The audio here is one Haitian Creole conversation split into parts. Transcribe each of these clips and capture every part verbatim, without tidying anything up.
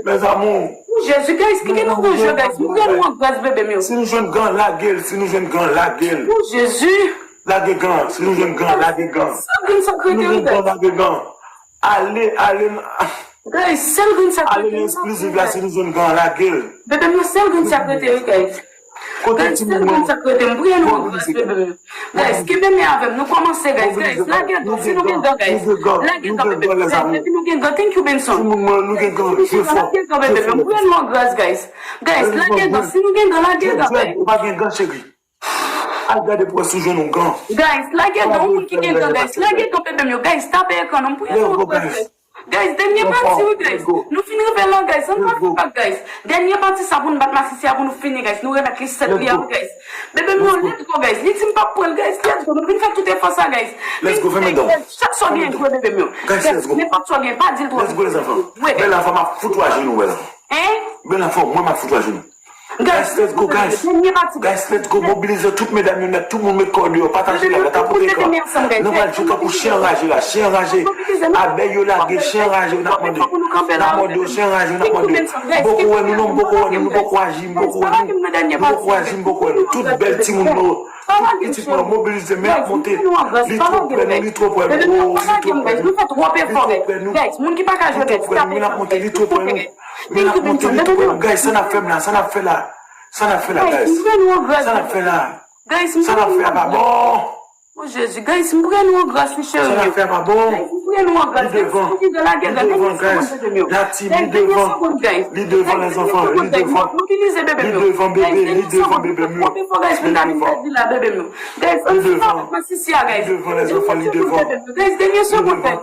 Mes amours. Ou Jezi, guys, ki gen nou jwe, guys? Nou gen nou an gras, bebe m yo. Si nou jwenn gan, lage l. Si nou jwenn gan, lage l. Ou Jezi. Lage gan. Si nou jwenn gan, lage gan. Sèl grenn sa k rete, wi, guys. Lage gan. Ale, ale. Guys, sèl grenn sa k rete, wi, guys. Ale nan ekspliziv la, si nou jwenn gan, lage l. Bebe m yo, sèl grenn sa k rete, wi, guys. Guys, sèl grenn sa k rete, m priye nou an gras, bebe m yo. Guys, kenbe men avè m, nou kòmanse, guys. Guys, lage gan, si nou gen gan, guys. Lage gan, bebe m. Guys, depi nou gen gan, thank you, Benson. Timoun mwen, nou gen gan, jwe fò. Lage gan, bebe m yo, m priye nou an gras, guys. Guys, lage gan, si nou gen gan, lage gan, guys. Ou pa gen gan, cheri. Al gade pou wè si w jwenn yon gan. Guys, lage gan, yon moun ki gen gan, guys. Lage gan, bebe m yo, guys, tape ekran nan, m priye nou an gras, guys. Guys, dènye pati, wi, guys. Nou fin rive la, guys. Ann pa fè bak, guys. Dènye pati sa pou n bat masisi a pou nou fini, guys. Nou remèt li sèt li a, wi, guys. Bebe m yo, let's go, guys. Li di m p ap pran l, guys. Let's go. Nou vin fè tout efò sa, guys. Let's go, fè men dòm. Chak sa w gen, jwe, bebe m yo. Guys, let's go. Nenpòt sa w gen, pa di l twò. Let's go, les enfants. Bèl la, fò m ap fout ou ajenou, bèl la. Hein? Bèl la, fò mwen m ap fout ou ajenou. Guys, let's go, guys. Guys, let's go. Mobilize tout medam yo nèt, tout moun met kò yo deyò, pataje la, tapote ekran. Nou pral jwe tankou chen anraje la, chen anraje. Abèy yo lage, chen anraje, n ap mande. N ap mande yo, chen anraje, n ap mande yo. M poko wè nou non, m poko wè nou, nou poko aji, m poko wè nou. Nou poko aji, m poko wè nou. Tout bèl timoun nou, tout pitit nou, mobilize, men ap monte. Li twò prè nou, li twò prè nou, oh, li twò prè nou. Li twò prè nou, men ap monte, li twò prè nou. Men ap monte, li twò prè nou. Guys, sa n ap fè m la, sa n ap fè la. Sa n ap fè la, guys? Sa n ap fè la. Guys, m priye nou an gras. Sa n ap fè a pa bon. Oh, Jezi, guys, m priye nou an gras, wi, cheri m yo. Sa n ap fè a pa bon. Guys, m priye nou an gras. Li devan. Li devan, guys. La team, li devan. Li devan, les enfants. Li devan. Li devan, bebe. Li devan, bebe m yo. Li devan. Guys, ann fini avèk masisi a, guys. Li devan, les enfants, li devan. Guys, dènye segonn, guys.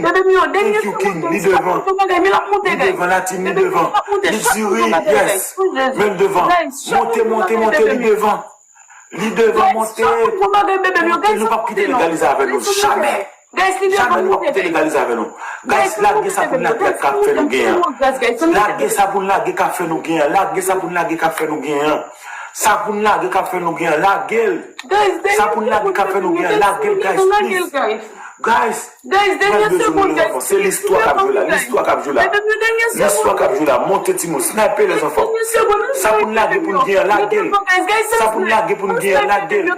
Bebe m yo, dènye segonn, guys. Li devan. Li devan, la team, li devan. Li diri, yes. Men l devan. Monte, monte, monte, li devan. Li devan, monte. Monte, nou p ap kite l egalize avè nou. Jamè. Jamè nou p ap kite l egalize avè nou. Guys, lage sa pou n lage k ap fè nou genyen an. Lage sa pou n lage k ap fè nou genyen an. Lage sa pou n lage k ap fè nou genyen an. Sa pou n lage k ap fè nou genyen an. Lage l. Sa pou n lage k ap fè nou genyen an. Lage l, guys, please. Guys, Guys, dènye segonn, guys. Se listwa k ap jwe la, listwa k ap jwe la. Listwa k ap jwe la, monte timoun, snipe les enfants. Sa pou n lage pou n genyen, lage l. Sa pou n lage pou n genyen, lage l.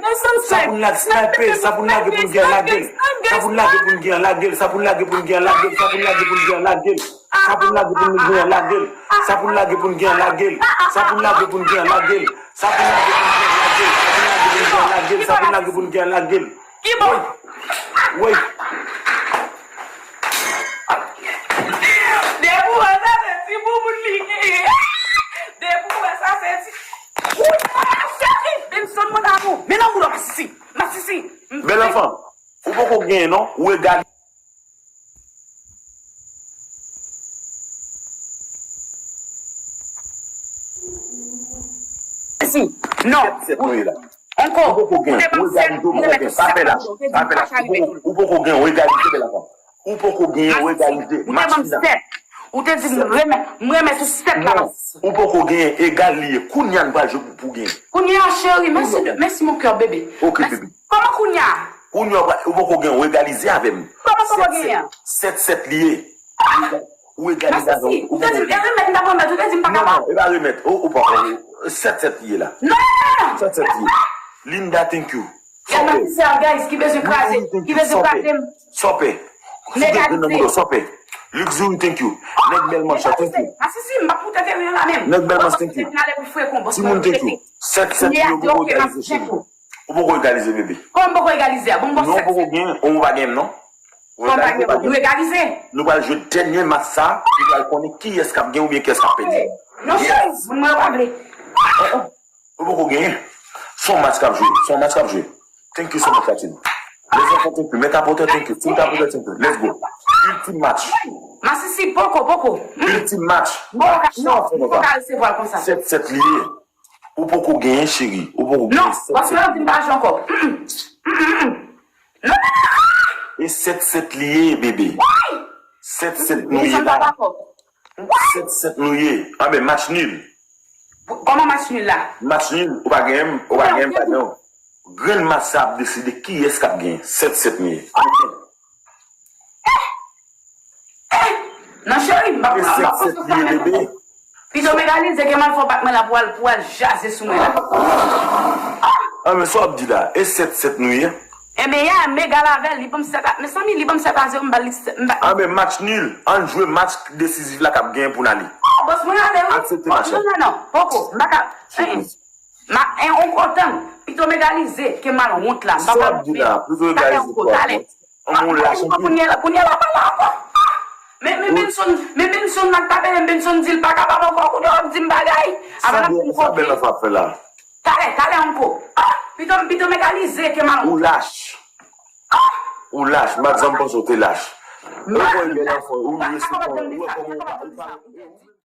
Sa pou n lage, snipe, sa pou n lage pou n genyen, lage l. Sa pou n lage pou n genyen, lage l. Sa pou n lage pou n genyen, lage l. Sa pou n lage pou n genyen, lage l. Sa pou n lage pou n genyen, lage l. Sa pou n lage pou n genyen, lage l. Sa pou n lage pou n genyen, lage l. Sa pou n lage pou n genyen, lage l. Sa pou n lage pou n genyen, lage l. Ki bò? Woy. Depi w wè sa, se ti bouboun li genyen. Depi w wè sa, se ti. Woy, cheri, Benson, mon amour. Men nan boul ou, masisi. Masisi. Bèl anfan, ou poko genyen, non. Ou egal. Si. Non. Ankò. Ou poko gen, ou egalite, ou poko gen. Pa fè la. Pa fè la. Ou poko, ou poko gen, ou egalite, bèl anfan. Ou poko gen, ou egalite. Ou te ban m sèt. Ou te di m renmen, m renmen tou sèt la. Non, ou poko gen, egal li ye. Kounye a n pral jwe pou, pou gen. Kounye a, cheri, mèsi de, mèsi mon cœur, bebe. Ok, bebe. Kòman kounye a? Kounye a, ou poko gen, ou egalize avè m. Kòman poko genyen? Sèt sèt li ye. Ou egalize avè m. Ou te di m, e remèt, m t ap remèt, ou te di m pa kapab. Non, non, e pa remèt. Ou, ou pa, sèt sèt li ye la. Non, non, non, non. Sèt sèt li ye. Linda, thank you. Gad masisi a, guys, ki bezwen kraze, ki bezwen kraze m. Sòpè. Sòpè. Luxury, thank you. Nèg bèl manch, thank you. Masisi, m ap moute teren an la menm. Nèg bèl manch, thank you. Timoun, thank you. Sèt sèt li yo poko egalize, cheri. Ou poko egalize, bebe. Kòman m poko egalize a? Bon, m ba w sèt sèt. Non, ou poko gen, ou pa gen, non. Kòman m pa gen? Nou egalize. Nou pral jwe dènye match sa, nou pral konnen kiyès k ap gen oubyen kiyès k ap pèdi. Non, cheri, moun mwen pa vle. Ou poko genyen. Se yon match k ap jwe. Se yon match k ap jwe. Thank you so much, Latin. Les enfants, thank you. Mèt apotè, thank you. Team apotè, thank you. Let's go. Ultime match. Masisi, poko, poko. Ultime match. Bon, non, ou pa ka resevwa l konsa. Sèt sèt li ye. Ou poko genyen, cheri. Ou poko genyen. Non, paske yo di m pa jwe ankò. Non, non, non, non. E sèt sèt li ye, bebe. Sèt sèt nou ye la. Sèt sèt nou ye. Anben, match nul. Kòman match nul la? Match nul, ou pa genyen m, ou pa genyen m, pa genyen w. Grenn match sa ap deside kiyès k ap genyen. Sèt sèt nou ye. Non, cheri, m pa pran, m pa pran sou sa menm. Pito m egalize ke m al fè w bat mwen la pou al, pou al jaze sou mwen la. Ah, men sa w ap di la? E sèt sèt nou ye? Enben, ya, m egal avè l, li ban m sèt a, mezanmi, li ban m sèt a zewo, m ba li, m ba. Ah, men match nul. Ann jwe match desizif la k ap genyen pou n ale. Oh, bòs mwen ale, wi. Aksepte match la. Non, non, non, poko, m pa ka. Ma, en, on kontan. Pito m egalize ke m al wont la. M pa pral wont. Sa w ap di la? Pito egalize pou al wont. An, moun lach anpil. Kounye la, kounye la, pa la ankò. Ah! Men, men Benson, men Benson nan tape, men Benson di l pa kapab ankò. Kounye w ap di m bagay. Sa bèl anfè ap fè la? Talè, talè ankò. Ah! Pito, pito m egalize ke m al wont. Ou lach. Ah! Ou lach. M pa t janm panse w te lach. Ou bèl anfè. Ou respektan. Ou wè kòman ou pa.